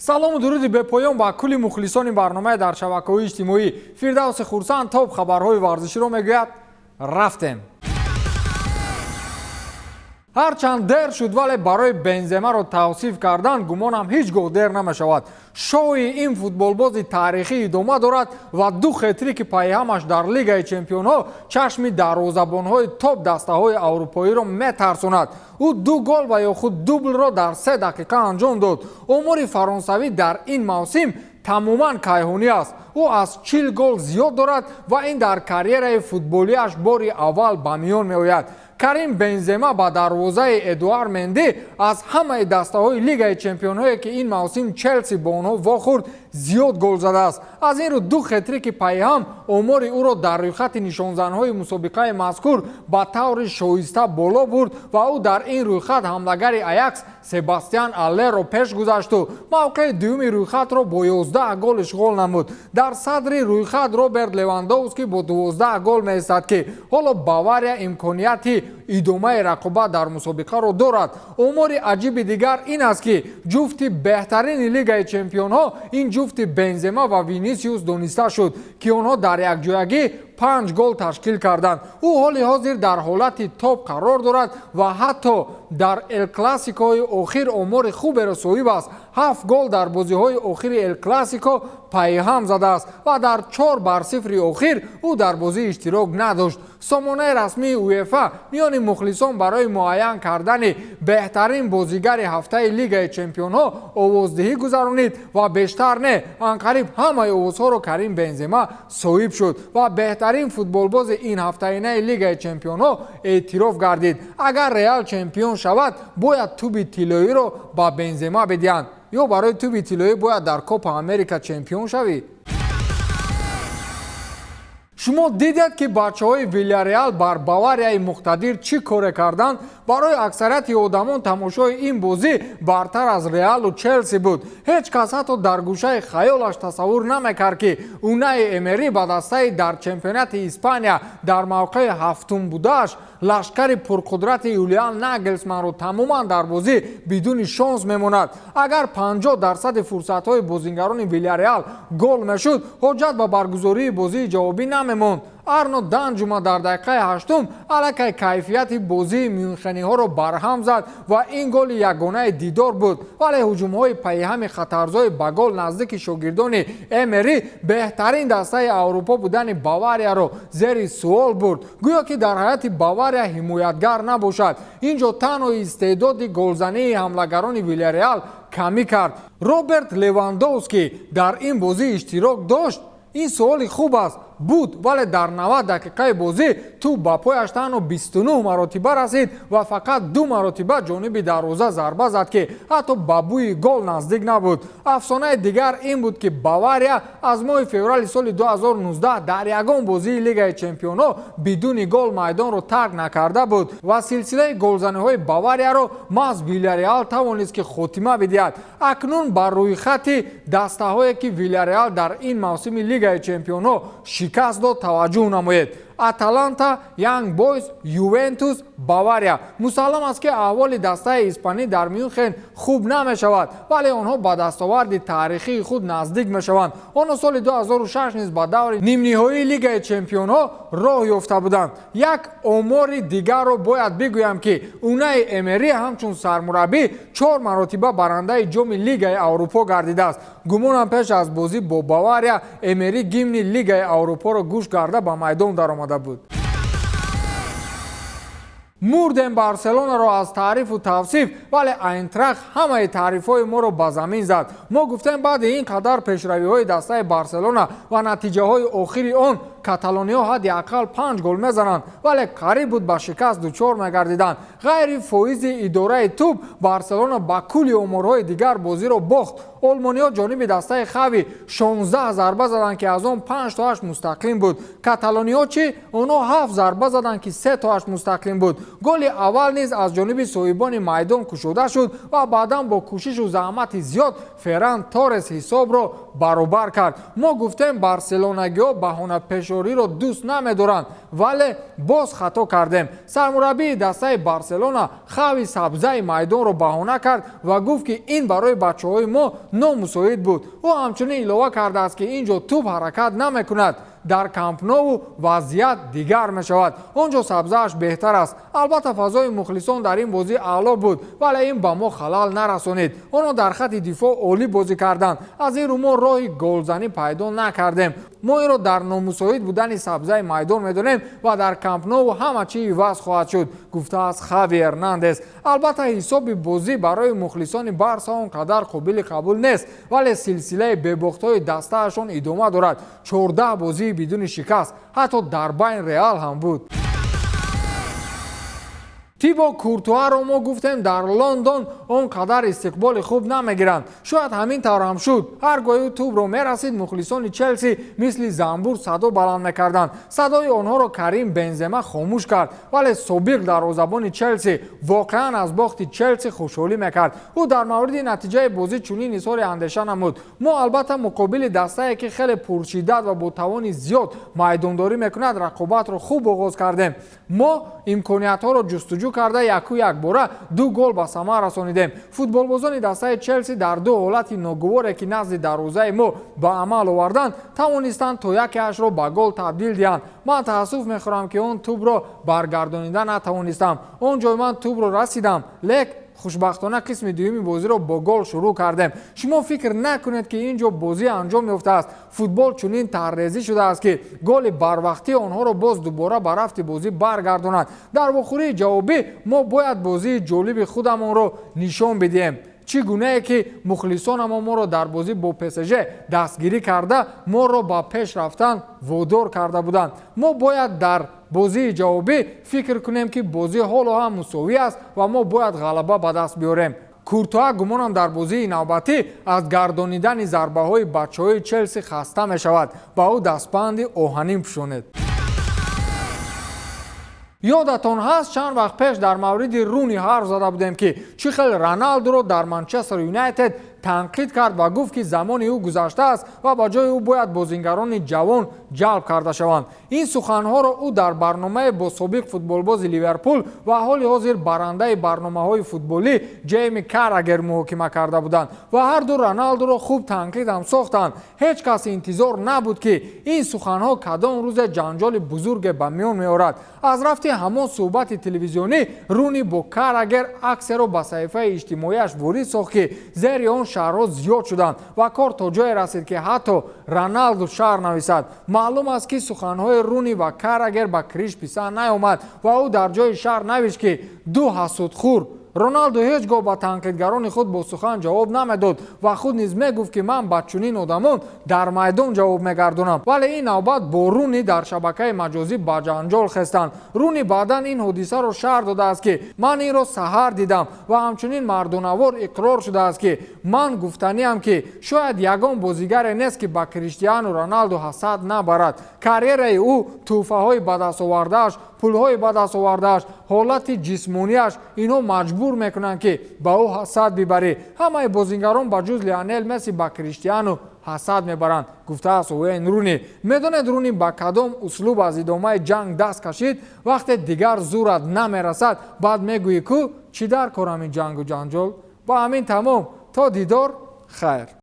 Салому дуруди бепоён ба кулли мухлисони барномаи дар шабакаҳои иҷтимоӣ. Фирдавси Хурсанд топ хабарҳои варзиширо мегӯяд. Рафтем. Ҳарчанд дер шуд, вале барои Бенземаро тавсиф кардан, гумонам, ҳеҷ гоҳ дер намешавад. Шоуи ин футболбози таърихӣ идома дорад ва ду хетрики пайҳамаш дар Лигаи чемпионҳо чашми дарвозабонҳои топ дастаҳои аврупоиро метарсонад. Ӯ ду гол ва ё худ дублро дар 3 дақиқа анҷом дод. Омори фаронсавӣ дар ин мавсим тамоман кайҳонӣ аст. Ӯ аз 40 гол зиёд дорад ва ин дар карьераи футболиаш бори аввал ба миён меояд. Карим Бензема ба дарвозаи Эдуар Менди аз ҳамаи дастаҳои Лигаи чемпионҳое, ки ин мавсим Челси бо онҳо вохӯрд, зиёд гол задааст. Аз ин рӯ ду хетрики пайҳам омори ӯро дар рӯйхати нишонзанҳои мусобиқаи мазкур ба таври шоиста боло бурд ва ӯ дар ин рӯйхат ҳамлагари Аякс Себастьян Аллерро пеш гузашту мавқеи дуюми рӯйхатро бо 11 гол ишғол намуд. Дар садри рӯйхат Роберт Левандовский бо 12 гол меистад, ки ҳоло Бавария имконияти идомаи рақобат дар мусобиқаро дорад. Омори аҷиби дигар ин аст, ки ҷуфти беҳтарини Лигаи чемпионҳо ин ҷуфти Бензема ва Винисиус дониста шуд, ки онҳо дар якҷоягӣ панҷ гол ташкил карданд. Ӯ ҳоли ҳозир дар ҳолати топ қарор дорад ва ҳатто дар Эл-Классикои охир омори хуберо соҳиб аст. Ҳафт гол дар бозиҳои охири Эл-Классико пайҳам задааст ва дар 4-0 охир ӯ дар бозӣ иштирок надошт. Сомонаи расмии УЕФА миёни мухлисон барои муайян кардани беҳтарин бозигари ҳафтаи Лигаи чемпионҳо овоздиҳӣ гузаронид ва бештар не, анқариб ҳамаи овозҳоро Карим Бензема соҳиб шуд ва беҳтарин футболбози ин ҳафтаинаи Лигаи чемпионҳо эътироф гардид. Агар Реал чемпион шавад, бояд туби тиллоиро ба Бензема бидиҳанд ё барои туби тиллоӣ бояд дар Копа Америка чемпион шавӣ? Шумо дидед, ки бачаҳои Вильяреал бар Баварияи муқтадир чӣ коре карданд? Барои аксарияти одамон тамошои ин бозӣ бартар аз Реалу Челси буд. Ҳеҷ кас ҳатто дар гӯшаи хаёлаш тасаввур намекард, ки Унаи Эмери ба дастаи дар чемпионати Испания дар мавқеи ҳафтум будааш лашкари пурқудрати Юлиан Нагелсманро тамоман дар бозӣ бидуни шонс мемонад. Агар 50 дарсади фурсатҳои бозингарони Вильяреал гол мешуд, ҳоҷат ба баргузории бозии ҷавобӣ намемонд. Арно Данҷума дар дақиқаи ҳаштум аллакай кайфияти бозии мюнхениҳоро барҳам зад ва ин голи ягонаи дидор буд. Вале ҳуҷумҳои пайҳами хатарзои ба гол наздики шогирдони Эмери беҳтарин дастаи Аврупо будани Баварияро зери суол бурд. Гӯё ки дар ҳайати Бавария ҳимоятгар набошад. Ин ҷо танҳо истеъдоди голзании ҳамлагарони Вильяреал камӣ кард. Роберт Левандовский дар ин бозӣ иштирок дошт? Ин суоли хуб аст буд, вале дар 90 дақиқаи бозӣ тӯб ба пояш танҳо 29 маротиба расид ва фақат ду маротиба ҷониби дарвоза зарба зад, ки ҳатто ба бӯи гол наздик набуд. Афсонаи дигар ин буд, ки Бавария аз моҳи феврали соли 2019 дар ягон бозии Лигаи чемпионҳо бидуни гол майдонро тарк накарда буд ва силсилаи голзаниҳои Баварияро маҳз Вильяреал тавонист, ки хотима бидиҳад. Акнун ба рӯйхати дастаҳое, ки Вильяреал дар ин мавсими Лигаи чемпионҳо шикаст дод, таваҷҷӯҳ намоед: Аталанта, Янг Бойз, Ювентус, Бавария. Мусаллам аст, ки аҳволи дастаи испанӣ дар Мюнхен хуб намешавад, вале онҳо ба дастоварди таърихии худ наздик мешаванд. Онҳо соли 2006 низ ба даври нимниҳоии Лигаи чемпионҳо роҳ ёфта буданд. Як омори дигарро бояд бигӯям, ки Унаи Эмери ҳамчун сармураббӣ чор маротиба барандаи ҷоми Лигаи Аврупо гардидааст. Гумонам, пеш аз бозӣ бо Бавария Эмери гимни Лигаи Аврупоро гӯш карда ба майдон даромада буд. Мурдем Барселонаро аз таърифу тавсиф, вале Айнтрахт ҳамаи таърифҳои моро ба замин зад. Мо гуфтем, баъди ин қадар пешравиҳои дастаи Барселона ва натиҷаҳои охири он каталониҳо ҳадди ақал панҷ гол мезананд, вале қариб буд ба шикаст дучор мегардиданд. Ғайри фоизи идораи тӯб, Барселона ба кулли оморҳои дигар бозиро бохт. Олмониҳо ҷониби дастаи Хави 16 зарба заданд, ки аз он панҷ тоаш мустақим буд. Каталониҳо чӣ? Онҳо ҳафт зарба заданд, ки се тоаш мустақим буд. Голи аввал низ аз ҷониби соҳибони майдон кушода шуд ва баъдан бо кӯшишу заҳмати зиёд Ферран Торрес ҳисобро баробар кард. Мо гуфтем, барселонагиҳо баҳонапешоӣ. Такрориро дӯст намедоранд, вале боз хато кардем. Сармураббии дастаи Барселона Хави сабзаи майдонро баҳона кард ва гуфт, ки ин барои бачаҳои мо номусоид буд. Ӯ ҳамчунин илова кардааст, ки ин ҷо тӯб ҳаракат намекунад. Дар Камп Ноу вазъият дигар мешавад, он ҷо сабзааш беҳтар аст. Албатта, фазои мухлисон дар ин бозӣ аъло буд, вале ин ба мо халал нарасонид. Онҳо дар хатти дифоъ олӣ бозӣ карданд, аз ин рӯ мо роҳи голзанӣ пайдо накардем. Мо инро дар номусоид будани сабзаи майдон медонем ва дар Камп Ноу ҳама чӣ иваз хоҳад шуд, гуфтааст Хави Эрнандес. Албатта, ҳисоби бозӣ барои мухлисони Барса он қадар қобили қабул нест, вале силсилаи бебохтҳои дастаашон идома дорад: 14 бозии бидуни шикаст, ҳатто дар байн Реал ҳам буд. Тибо Куртуаро мо гуфтем, дар Лондон он қадар истиқболи хуб намегиранд. Шояд ҳамин тавр ҳам шуд. Ҳар гоҳ ӯ тӯбро мерасид, мухлисони Челси мисли занбур садо баланд мекарданд. Садои онҳоро Карим Бензема хомӯш кард, вале собиқ дарвозабони Челси воқеан аз бохти Челси хушҳолӣ мекард. Ӯ дар мавриди натиҷаи бозӣ чунин изҳори андеша намуд: «Мо албатта муқобили дастае, ки хеле пуршиддат ва бо тавони зиёд майдондорӣ мекунад, рақобатро хуб оғоз кардем. Мо имкониятҳоро ҷустуҷӯ карда, яку якбора ду гол ба самар расонидем. Футболбозони дастаи Челси дар ду ҳолати ногуворе, ки назди дарвозаи мо ба амал оварданд, тавонистанд то якеашро ба гол табдил диҳанд. Ман таассуф мехӯрам, ки он тӯбро баргардонида натавонистам. Он ҷой ман тӯбро расидам, лек хушбахтона қисми дуюми бозиро бо гол шурӯъ кардем. Шумо фикр накунед, ки ин ҷо бозӣ анҷом ёфтааст. Футбол чунин таррезӣ шудааст, ки голи барвақтӣ онҳоро боз дубора ба рафти бозӣ баргардонад. Дар вохӯрии ҷавобӣ мо бояд бозии ҷолиби худамонро нишон бидиҳем, чӣ гунае ки мухлисонамон моро дар бозӣ бо ПСЖ дастгирӣ карда, моро ба пеш рафтан водор карда буданд. Мо бояд дар бозии ҷавобӣ фикр кунем, ки бозӣ ҳоло ҳам мусовӣ аст ва мо бояд ғалаба ба даст биёрем». Куртуа гумонам дар бозии навбатӣ аз гардонидани зарбаҳои бачаҳои Челси хаста мешавад. Ба ӯ дастбанди оҳанин пӯшонед. Ёдатон ҳаст, чанд вақт пеш дар мавриди Руни ҳарф зада будем, ки чӣ хел Роналдуро дар Манчестер Юнайтед танқид кард ва гуфт, ки замони ӯ гузаштааст ва ба ҷои ӯ бояд бозингарони ҷавон ҷалб карда шаванд. Ин суханҳоро ӯ дар барномае бо собиқ футболбози Ливерпул ва ҳоли ҳозир барандаи барномаҳои футболӣ Ҷейми Карагер муҳокима карда буданд ва ҳарду Роналдуро хуб танқид ҳам сохтанд. Ҳеҷ кас интизор набуд, ки ин суханҳо кадом рӯзе ҷанҷоли бузурге ба миён меорад. Аз рафти ҳамон суҳбати телевизионӣ Руни бо Карагер аксеро ба саҳифаи иҷтимоиаш ворид сохт, ки зери он шарҳҳо зиёд шуданд ва кор то ҷое расид, ки ҳатто Роналду шарҳ нависад. Маълум аст, ки суханҳои Руни ва Карагер ба Криш писанд наомад ва ӯ дар ҷои шарҳ навишт, ки ду ҳасудхӯр. Роналду ҳеҷ гоҳ ба танқидгарони худ бо сухан ҷавоб намедод ва худ низ мегуфт, ки ман ба чунин одамон дар майдон ҷавоб мегардонам, вале ин навбат бо Руни дар шабакаи маҷозӣ ба ҷанҷол хестанд. Руни баъдан ин ҳодисаро шарҳ додааст, ки ман инро саҳар дидам, ва ҳамчунин мардонавор иқрор шудааст, ки ман гуфтаниам, ки шояд ягон бозигаре нест, ки ба Криштиану Роналду ҳасад набарад. Карьераи ӯ, тӯҳфаҳои ба даст овардааш, пулҳои ба даст овардааш, ҳолати ҷисмонияш — инҳо маҷбур мекунанд, ки ба ӯ ҳасад бибарӣ. Ҳамаи бозингарон ба ҷуз Лионел Месси ба Криштиану ҳасад мебаранд, гуфтааст Уэйн Руни. Медонед, Руни ба кадом услуб аз идомаи ҷанг даст кашид? Вақте дигар зурат намерасад, баъд мегӯӣ, ку чӣ дар кор ҳамин ҷангу ҷанҷол. Ба ҳамин тамом, то дидор, хайр.